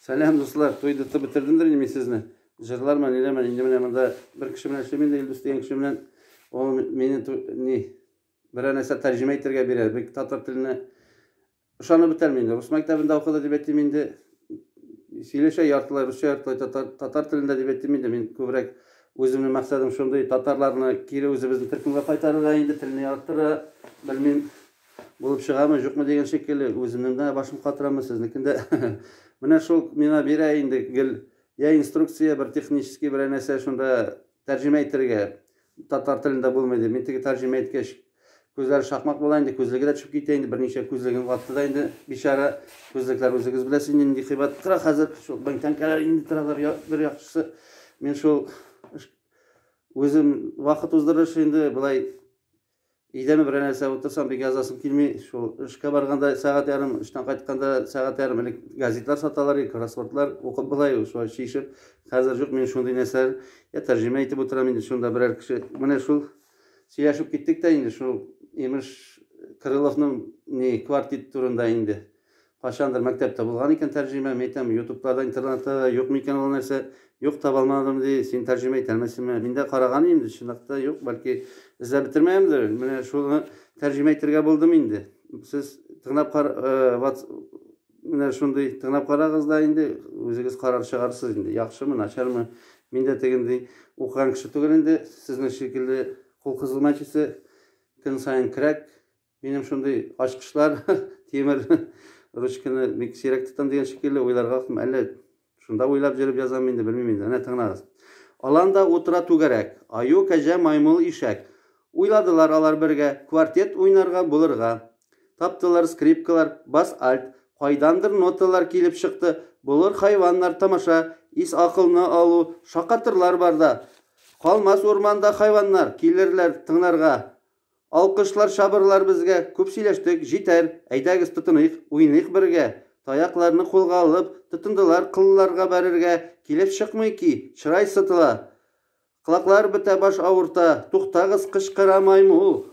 Сәлам, дуслар, туйдыртып бетердемдер инде мин сезне. Җырлармы, ниләрме, инде менә монда бер кеше белән эшлим инде, Илдус дигән кеше белән. Ул мине ни, берәр нәрсә тәрҗемә итәргә бирә. Бик татар теленә ышанып бетәрмен инде. Рус мәктәбендә укыды дип әйтим инде. Сөйләшә яртылай русча, яртылай татар, татар телендә дип әйтим инде. Мин күбрәк үземнең максатым шундый, татарларны кире үзебезнең төркемгә кайтарырга инде, телне яраттырырга. Белмим, булып чыгамы, юкмы дигән шикелле, үземнең дә башым катырамы, сезнекен дә. Менә шул миңа бирә инде гел я инструкция, бер технический берәр нәрсә шунда тәрҗемә итәргә. Татар телендә булмый дип. Мин теге тәрҗемә иткәч, күзләре шакмак була инде, күзлеге дә төшеп китә инде, берничә күзлеген ватты да инде бичара. Күзлекләр үзегез беләсез инде нинди кыйбат тора хәзер. Шул мең тәңкәләр инде торалар, бер яхшысы. Мин шул үзем вакыт уздырыш инде болай Өйдәме берәр нәрсә утырсам, бик язасым килми. Шул эшкә барганда сәгать ярым, эштән кайтканда сәгать ярым элек газетлар саталар, кроссвордлар укып болай, шулай чишеп. Хәзер юк, мин шундый нәрсәләр я тәрҗемә итеп утырам инде шунда берәр кеше. Менә шул сөйләшеп киттек тә инде шул имеш Крыловның ни квартет турында инде. Кайчандыр мәктәптә булган икән тәрҗемә, мин әйтәм, ютубларда, интернетта да юк микән ул нәрсә? Юк, таба алмадым, ди, син тәрҗемә итә алмыйсыңмы? Мин дә караган идем, чынлап та юк, бәлки эзләп бетермәгәнмдер. Менә шуны тәрҗемә итәргә булдым инде. Сез тыңлап кар, менә шундый тыңлап карагыз да инде, үзегез карар чыгарсыз инде, яхшымы, начармы. Мин дә тегенди укыган кеше түгел инде, сезнең шикелле кул кызыл мәчесе, көн саен көрәк. Минем шундый ачкычлар, тимер ручканы бик сирәк тотам дигән шикелле уйларга вакытым әллә шунда уйлап йөреп язам инде, белмим инде. Әнә тыңлагыз. Аланда утыра түгәрәк. Аю, кәҗә, маймыл, ишәк. Уйладылар алар бергә, квартет уйнарга булырга. Таптылар скрипкалар, бас альт. Кайдандыр ноталар килеп чыкты. Булыр хайваннар тамаша, ис акылны алу, шакатырлар бар да. Калмас урманда хайваннар, килерләр тыңларга. Алкышлар чабырлар безгә, күп сөйләштек, җитәр, әйдәгез тотыныйк, уйныйк бергә. Таякларны кулга алып, тотындылар кылларга бәрергә, килеп чыкмый ки, чырай сытыла. Колаклар бетә, баш авырта, туктагыз, кычкыра маймыл.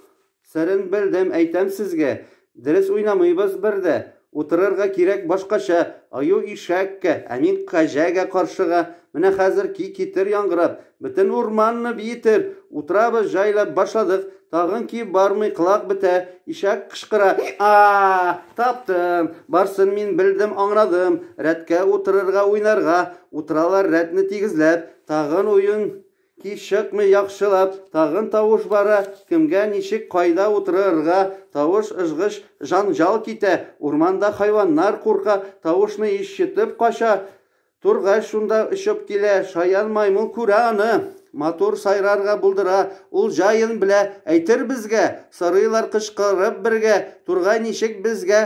Серен белдем, әйтәм сезгә, дөрес уйнамыйбыз бер дә. Утырырга кирәк башкача, аю ишәккә, ә мин кәҗәгә каршыга. Менә хәзер ки китер яңгырап, бөтен урманны биетер. Утырабыз җайлап башладык, тагын ки бармый колак бетә, ишәк кычкыра, А-а-а! Таптым! Барсын мин белдем, аңладым. Рәткә утырырга уйнарга. Утыралар рәтне тигезләп, тагын уен Ки чыкмый яхшылап, тагын тавыш бара, кемгә, ничек, кайда утырырга, тавыш ыжгыч, җанҗал китә, урманда хайваннар курка, тавышны ишетеп кача. Тургай шунда очып килә, шаян маймыл күрә аны, матур сайрарга булдыра, ул җаен белә, әйтер безгә, сорыйлар кычкырып бергә, тургай ничек безгә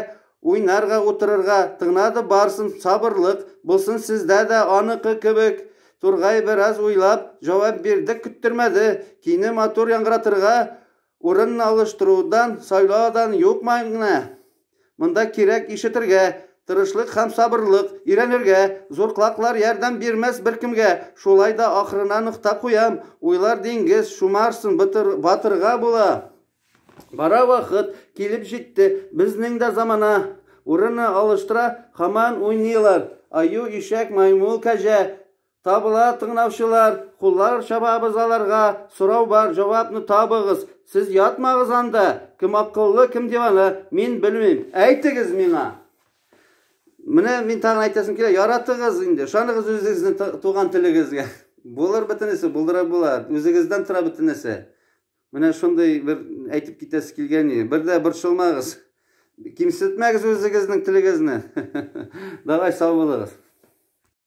Уйнарга утырырга тыңнады барсын сабырлык булсын сездә дә аныкы кебек. Тургай бераз уйлап җавап бирде көттермәде. Кине матур яңгыратырга урын алыштырудан сайлаудан юк мәгънә. Монда кирәк ишетергә, тырышлык һәм сабырлык, өйрәнергә. Зур колаклар ярдәм бирмәс беркемгә. Шулай да ахырына нокта куям. Уйлар диңгез, шумарсын, батырга була. Бара вакыт, килеп җитте, безнең дә замана. Урыны алыштыра, һаман уйныйлар. Аю, ишәк, маймыл, кәҗә. Табыла тыңлаучылар, куллар чабабыз аларга. Сорау бар, җавапны табыгыз. Сез ятмагыз анда. Кем акыллы, кем дивана, мин белмим. Әйтегез миңа. Менә мин тагын әйтәсем килә, яратыгыз инде, ышаныгыз үзегезнең туган телегезгә. Булыр бөтенесе, булдырып була. Үзегездән тора бөтенесе. Менә шундый бер әйтеп китәсе килгән иде. Бер дә борчылмагыз. Кимсетмәгез үзегезнең телегезне. Давай, сау булыгыз.